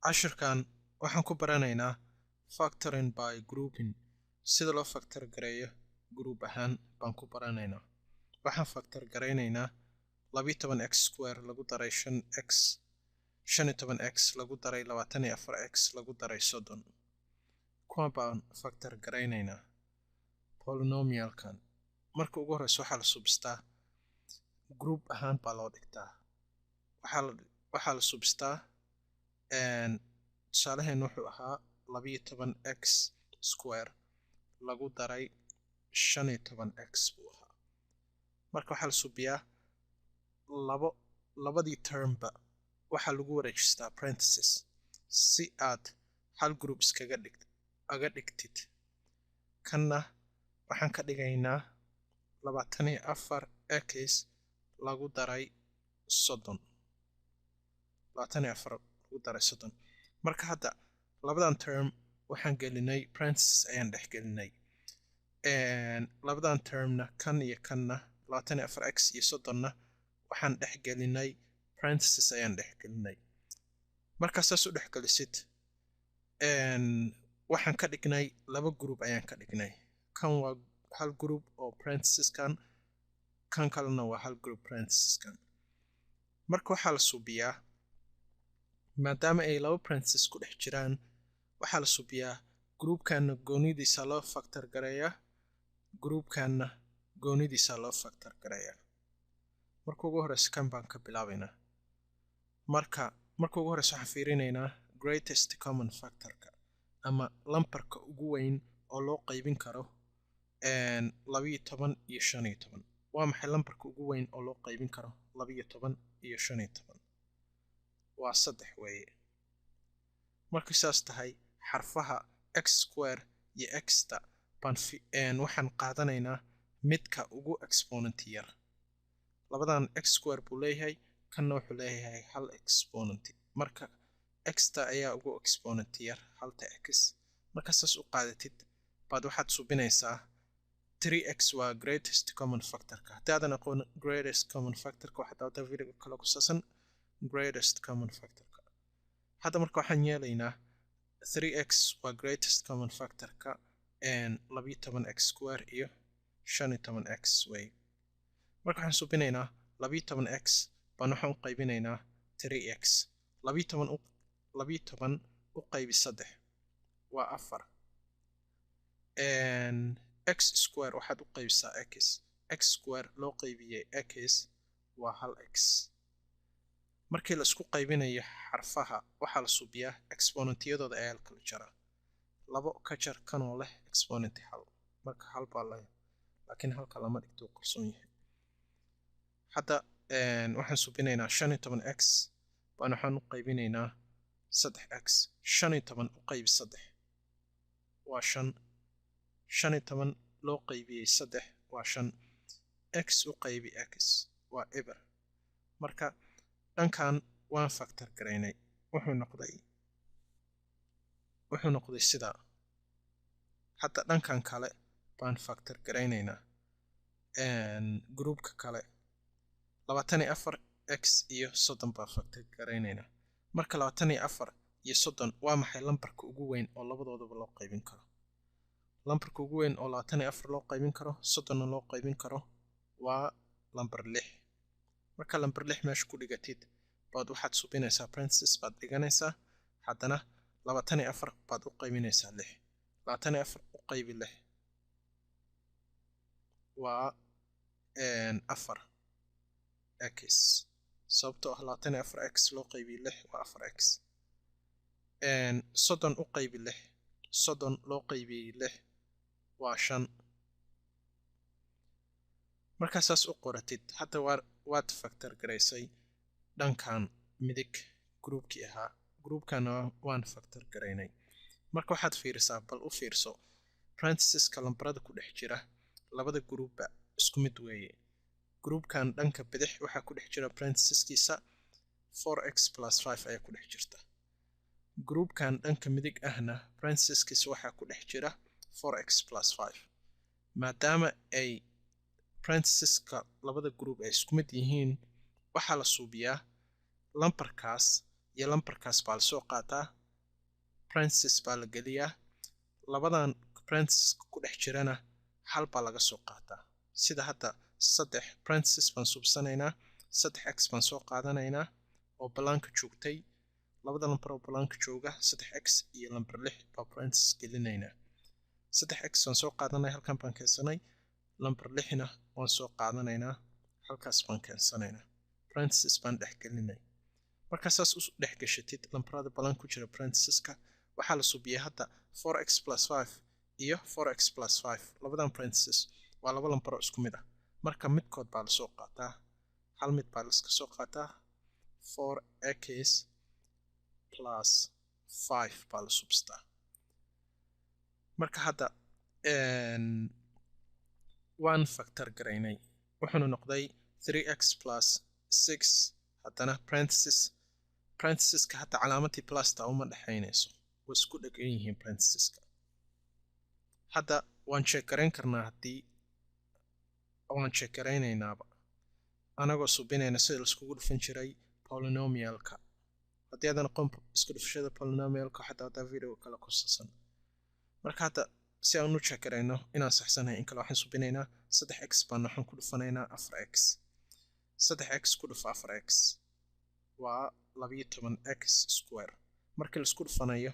Cashirkan waxaan ku baranaynaa factoring by grouping. Sida loo factor gareeyo group ahaan baan ku baranaynaa. Waxaan factor garaynaynaa 12 x square lagu daray 5 x, 15 x lagu daray 24 x lagu daray 30. Kuwan baan factor garaynaynaa, polynomialkan. Marka ugu horeysa waxaa la subistaa group ahaan baa loo dhigtaa. Waxaa la subistaa, tusaaleheen wuxuu ahaa 12 x square lagu daray 15 x buu ahaa. Marka waxaa la subiyaa labo labadii termba waxaa lagu wareejistaa parenthesis si aad hal group iskaga dhig aga dhigtid. Kanna waxaan ka dhigaynaa 24 x lagu daray 30, 24 lagu daray 30. Marka hadda labadan term waxaan gelinay parenthesis ayaan dhex gelinay. Labadan termna, kan iyo kanna, 24 x iyo 30-na waxaan dhex gelinay parenthesis ayaan dhex gelinay. Markaa saas u dhex gelisid, waxaan ka dhignay laba group ayaan ka dhignay. Kan waa hal group oo parenthesiskan, kan kalena waa hal group parenthesiskan. Marka waxaa la subiyaa, maadaama ay laba parenthesis ku dhex jiraan, waxaa la subiyaa groupkanna goonidiisa loo factor gareeyaa, groupkanna goonidiisa loo factor gareeyaa. Marka ugu horeysa kan baan ka bilaabaynaa. Marka ugu horeysa waxaan fiirinaynaa greatest common factorka ama lambarka ugu weyn oo loo qaybin karo 12 iyo 15. Waa maxay lambarka ugu weyn oo loo qaybin karo 12 iyo 15? Waa 3 weeye. Markay saas tahay, xarfaha x square iyo xta baan waxaan qaadanaynaa midka ugu exponent yar. Labadan x square buu leeyahay, kanna wuxuu leeyahay hal exponent. Marka xta ayaa ugu exponent yar, halta x. Marka saas u qaadatid baad waxaad subinaysaa 3x waa greatest common factorka. Haddii aadan aqoon greatest common factorka, waxaad daawataa video kale ku saabsan greatest common factorka. Hadda marka waxaan yeelaynaa 3x waa greatest common factorka 12 x square iyo 15x way. Marka waxaan subinaynaa 12x baan waxaan u qaybinaynaa 3x. 12 u qaybi 3 waa 4. X square waxaad u qaybisaa x. X square loo qaybiyey x waa hal x. Markii la isku qaybinayo xarfaha, waxaa la subiyaa exponentiyadooda ayaa la kala jaraa. Labo ka jar kanoo leh exponent hal. Marka hal baa leh, laakiin halka lama dhigto, uu qarsoon yahay. Hadda waxaan subinaynaa 15x baan waxaan u qaybinaynaa 3x. 15 u qaybi 3 waa 5. 15 loo qaybiyey 3 waa 5. X u qaybi x waa eber. Marka dhankan waan factor garaynay, wuxuu noqday sidaa. Hadda dhankan kale baan factor garaynaynaa, groupka kale, 24x iyo 30 baan factor garaynaynaa. Marka 24 iyo 30, waa maxay lambarka ugu weyn oo labadoodaba loo qaybin karo? Lambarka ugu weyn oo 24 loo qaybin karo, 30-na loo qaybin karo, waa lambar 6. Marka lambar 6 meesha ku dhigatid baad waxaad subinaysaa parenthesis baad dhiganaysaa. Haddana 24 baad u qaybinaysaa 6. 24 u qaybi 6 waa 4x, sababtoo ah 24x loo qaybiy 6 waa 4x. 30 u qaybi 6, 30 loo qaybiyey 6 waa 5. Markaa saas u qoratid, hadda waad factor garaysay dhankan midig groupkii ahaa, groupkana waan factor garaynay. Marka waxaad fiirisaa, bal u fiirso, parenthesiska lambarada ku dhex jira labada groupba isku mid weeye. Groupkan dhanka bidix waxaa ku dhex jira parenthesiskiisa 4x plus 5 ayaa ku dhex jirta. Groupkan dhanka midig ahna parenthesiskiisa waxaa ku dhex jira 4x plus 5. Maadaama ay parenthesiska labada group ay isku mid yihiin, waxaa la suubiyaa lambarkaas iyo lambarkaas baa lasoo qaataa, parenthesis baa la geliyaa. Labadan parenthesis ku dhex jirana hal baa laga soo qaataa. Sida hadda saddex parenthesis baan subsanaynaa, saddex x baan soo qaadanaynaa oo balaanka joogtay. Labada lambar oo balaanka jooga, saddex x iyo lambar lix baa parenthesis gelinaynaa. Saddex x waan soo qaadanay, halkan baan keensanay. Lambar lixna waan soo qaadanaynaa, halkaas baan keensanaynaa, parenthesis baan dhex gelinay. Markaa saas u dhex gashatid lambarada balan ku jira parenthesiska, waxaa la subiyay hadda 4x plus 5 iyo 4x plus 5. Labadan parenthesis waa laba lambaro isku mid ah. Marka midkood baa lasoo qaataa, hal mid baa laska soo qaataa, 4x plus 5 baa la substaa. Marka hadda waan factor garaynay, wuxuuna noqday 3x plus 6. Haddana parenthesis, parenthesiska hadda calaamadii plusta uma dhexaynayso, way isku dhegan yihiin parenthesiska. Hadda waan check garayn karnaa, haddii waan check garaynaynaaba anagoo subinayna sida laiskugu dhufan jiray polynomialka. Haddii aadan aqoon isku dhufashada polynomialka, xataa haddaa video kale ku sasan. Marka hadda si aan u check garayno inaan saxsanahay in kale, waxaan subinaynaa saddex x baan waxaan ku dhufanaynaa afar x. Saddex x ku dhufo afar x waa 12 x square. Markii laisku dhufanayo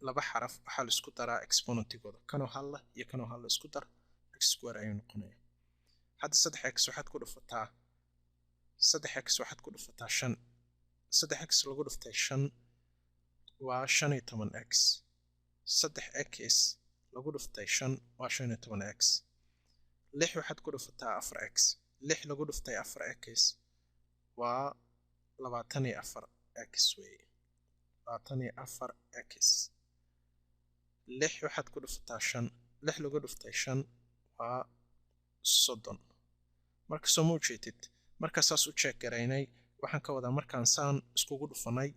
laba xaraf, waxaa laisku daraa exponentigooda. Kanoo halla iyo kanoo halla isku dar, x square ayuu noqonaya. Hadda saddex x waxaad ku dhufataa, saddex x waxaad ku dhufataa shan. Saddex x lagu dhuftay shan waa 15 x. Saddex x lagu dhuftay shan waa 15 x. Lix waxaad ku dhufataa afar x. Lix lagu dhuftay afar x waa 24 x weeye, 24 x. Lix waxaad ku dhufataa shan. Lix lagu dhuftay shan waa 30. Marka soo ma ujeedid? Marka saas u check garaynay, waxaan ka wadaa markaan saan iskugu dhufanay,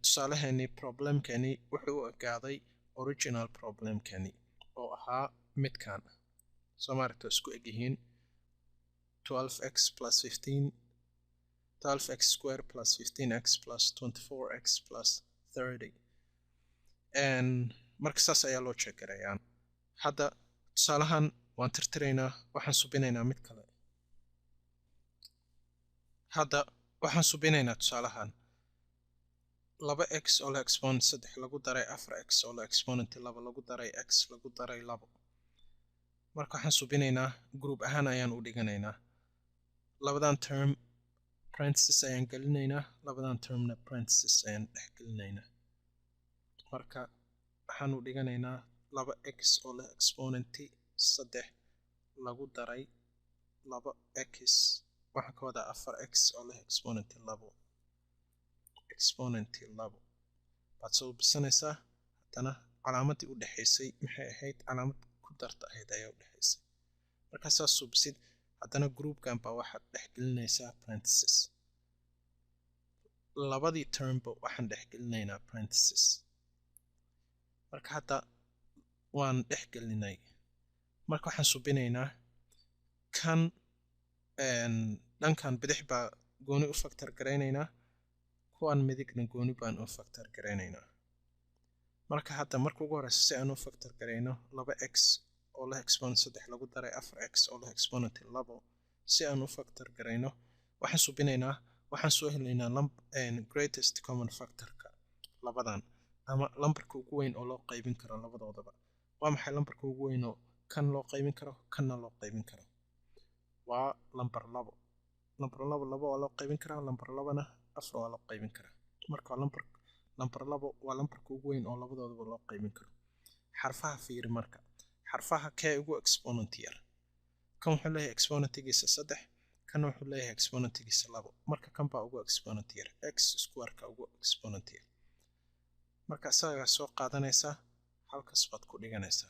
tusaalaheeni problemkani wuxuu u egaaday original problemkani oo ahaa midkan. Soo maaragta, isku egyihiin 12x plus 15, 12x square plus 15x plus 24x plus 30. Marka saas ayaa loo check garayaa. Hadda tusaalahan waan tirtiraynaa, waxaan subinaynaa mid kale. Hadda waxaan subinaynaa tusaalahan: laba x oo la exponent saddex lagu daray afar x oo la exponent laba lagu daray x lagu daray labo. Marka waxaan subinaynaa group ahaan ayaan u dhiganaynaa. Labadan term parenthesis ayaan gelinaynaa, labadan termna parenthesis ayaan dhex gelinaynaa. Marka waxaan u dhiganaynaa laba x oo leh exponenti saddex lagu daray laba x, waxaan ka wadaa afar x oo leh exponenti labo. Exponenti labo baad soo bisanaysaa. Haddana calaamadii u dhexaysay maxay ahayd? Calaamad ku darta ahayd ayaa u dhexaysay. Markaa saas suubisid, haddana groupkan baa waxaad dhex gelinaysaa parenthesis. Labadii termba waxaan dhex gelinaynaa parenthesis. Marka hadda waan dhex gelinay. Marka waxaan subinaynaa kan dhankan bidix baa gooni u factor garaynaynaa, kuwan midigna gooni baan u factor garaynaynaa. Marka hadda marka ugu horeysa si aan u factor garayno laba x oo leh exponent saddex lagu daray afar x oo leh exponent labo, si aan u factor garayno, waxaan subinaynaa, waxaan soo helaynaa greatest common factorka labadan ama lambarka ugu weyn oo loo qaybin karo labadoodaba. Waa maxay lambarka ugu weyn oo kan loo qaybin karo, kanna loo qaybin karo? Waa lambar labo. Lambar labo labo waa loo qaybin karaa, lambar labana afar waa loo qaybin karaa. Marka waa lambar labo, waa lambarka ugu weyn oo labadoodaba loo qaybin karo. Xarfaha fiiri. Marka xarfaha kee ugu exponent yar? Kan wuxuu leeyahay exponentigiisa saddex, kan wuxuu leeyahay exponentigiisa labo. Marka kan baa ugu exponent yar, x squareka ugu exponent yar. Marka isagaa soo qaadanaysaa, halkaas baad ku dhiganaysaa.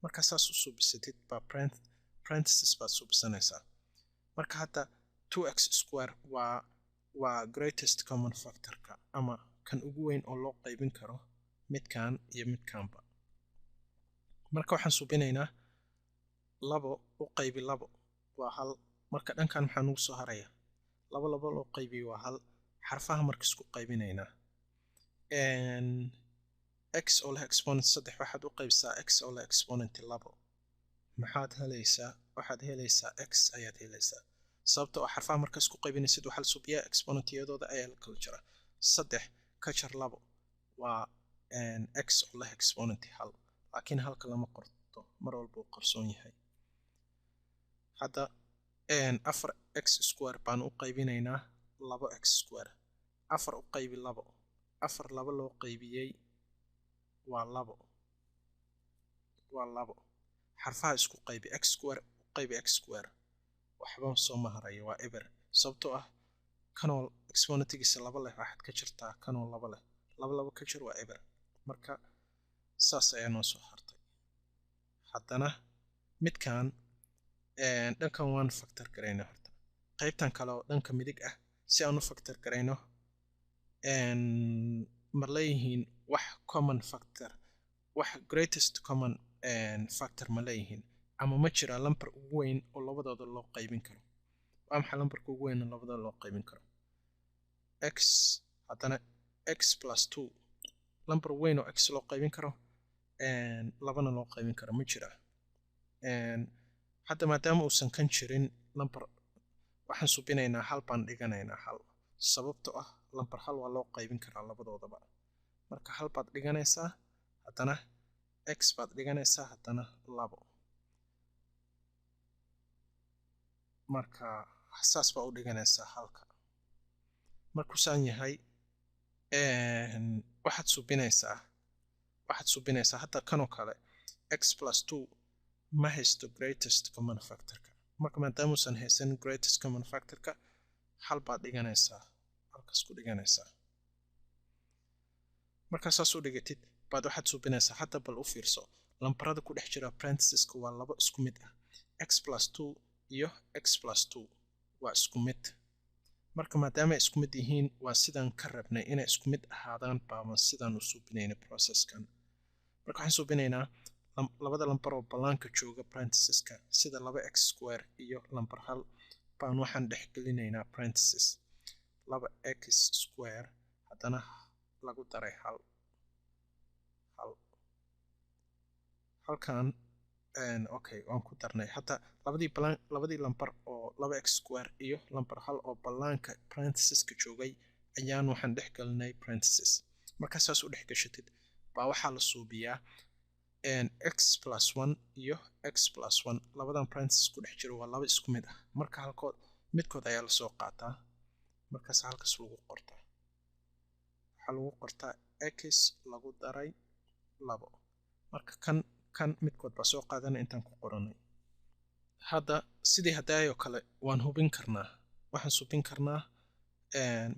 Marka saas u suubisatid baa parenthesis baad suubisanaysaa. Marka hadda 2x square waa greatest common factorka ama kan ugu weyn oo loo qaybin karo midkan iyo midkanba. Marka waxaan suubinaynaa labo u qaybi labo waa hal. Marka dhankan maxaa nugu soo haraya? Labo labo loo qaybiyo waa hal. Xarfaha marka isku qaybinaynaa, x oo leh exponent 3 waxaad u qaybisaa x oo leh exponent 2. Maxaad helaysaa? Waxaad helaysaa x ayaad helaysaa, sababtoo ah xarfaha marka isku qaybinaysid waxaa la subiyaa exponentiyadooda ayaa la kala jaraa. 3 ka jar 2 waa x oo leh exponent 1, laakiin halka lama qorto, mar walba uu qarsoon yahay. Hadda 4 x square baan u qaybinaynaa 2 x square. 4 u qaybi 2, 4 2 loo qaybiyey waa 2, waa 2. Xarfaha isku qaybi, x square u qaybi x square, waxba soo ma harayo, waa eber, sababtoo ah kanoo exponentigiisa 2 leh waxaad ka jirtaa kanoo 2 leh, 2 2 ka jir waa eber. Marka saas ayaa noo soo hartay. Haddana midkan dhankan waan factor garayna horta, qaybtan kale oo dhanka midig ah si aan u factor garayno, ma leeyihiin wax common factor, wax greatest common factor ma leeyihiin, ama ma jiraa lambar ugu weyn oo labadooda loo qaybin karo? Waa maxay lambarka ugu weyn oo labadooda loo qaybin karo? X, haddana x plus 2, lambar weyn oo x loo qaybin karo labana loo qaybin karo ma jiraa? Hadda maadaama uusan kan jirin lambar, waxaan subinaynaa hal baan dhiganaynaa, hal, sababtoo ah lambar hal waa loo qaybin karaa labadoodaba. Marka hal baad dhiganaysaa, haddana x baad dhiganaysaa, haddana 2. Marka saas baa u dhiganaysaa halka. Markuu saan yahay waxaad subinaysaa, waxaad subinaysaa hadda kanoo kale x plus 2 ma haysto greatest common factorka. Marka maadaama uusan haysan greatest common factorka, hal baad dhiganaysaa, halkaas ku dhiganaysaa. Markaa saas u dhigatid baad waxaad subinaysaa hadda, bal u fiirso lambarada ku dhex jira parenthesiska waa labo isku mid ah, x plus 2 iyo x plus 2 waa isku mid. Marka maadaama ay isku mid yihiin, waa sidaan ka rabnay inay isku mid ahaadaan baama sidaan u subinayna processkan. Marka waxaan subinaynaa labada lambar oo ballaanka jooga parenthesiska, sida 2 x square iyo lambar 1 baan waxaan dhex gelinaynaa parenthesis, 2 x square haddana lagu daray hal hal halkan. Okay, waan ku darnay hadda labadii balaan, labadii lambar oo 2 x square iyo lambar 1 oo ballaanka parenthesiska joogay ayaan waxaan dhex gelinay parenthesis. Marka saas u dhex gashatid baa waxaa la suubiyaa x plus 1 iyo x plus 1, labadan parenthesis ku dhex jiro waa laba isku mid ah. Marka halkood midkood ayaa lasoo qaataa, markaas halkaas lagu qortaa, waxaa lagu qortaa x lagu daray 2. Marka kan midkood baa soo qaadanay intaan ku qoranay. Hadda sidii haddaayoo kale waan hubin karnaa, waxaan subin karnaa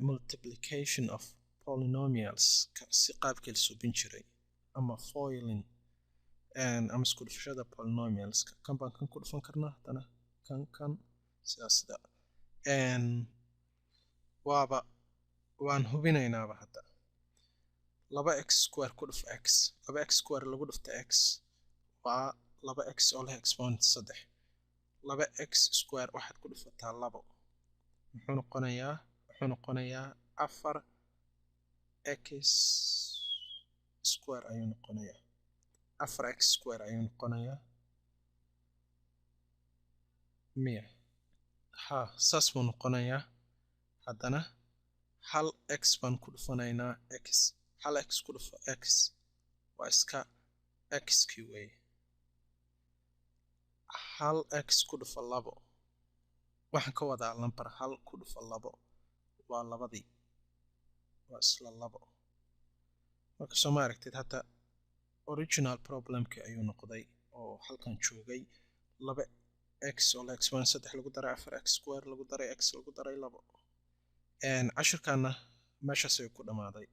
multiplication of polynomials si qaabkii la subin jiray, ama foiling ama isku dhufashada polynomialska. Kan baan kan ku dhufan karnaa, haddana kan kan sidaas sida waaba waan hubinaynaaba. Hadda 2 x square ku dhuf x, 2 x square lagu dhufta x waa 2 x oo leh exponent 3. 2 x square waxaad ku dhufataa 2, muxuu noqonayaa? Wuxuu noqonayaa 4 x square ayuu noqonayaa, 4 x square ayuu noqonayaa miya? Ha, saas buu noqonayaa. Haddana 1 x baan ku dhufanaynaa x, 1 x ku dhufo x waa iska x kii weeye. 1 x ku dhufo 2, waxaan ka wadaa lambar 1 ku dhufo 2 waa labadii, waa isla 2. Marka soo ma aragtid hadda original problemkii ayuu noqday oo halkan joogay, 2 x oo la exponent 3 lagu daray 4 x square lagu daray x lagu daray 2. Cashirkaana meeshaas ayuu ku dhammaaday.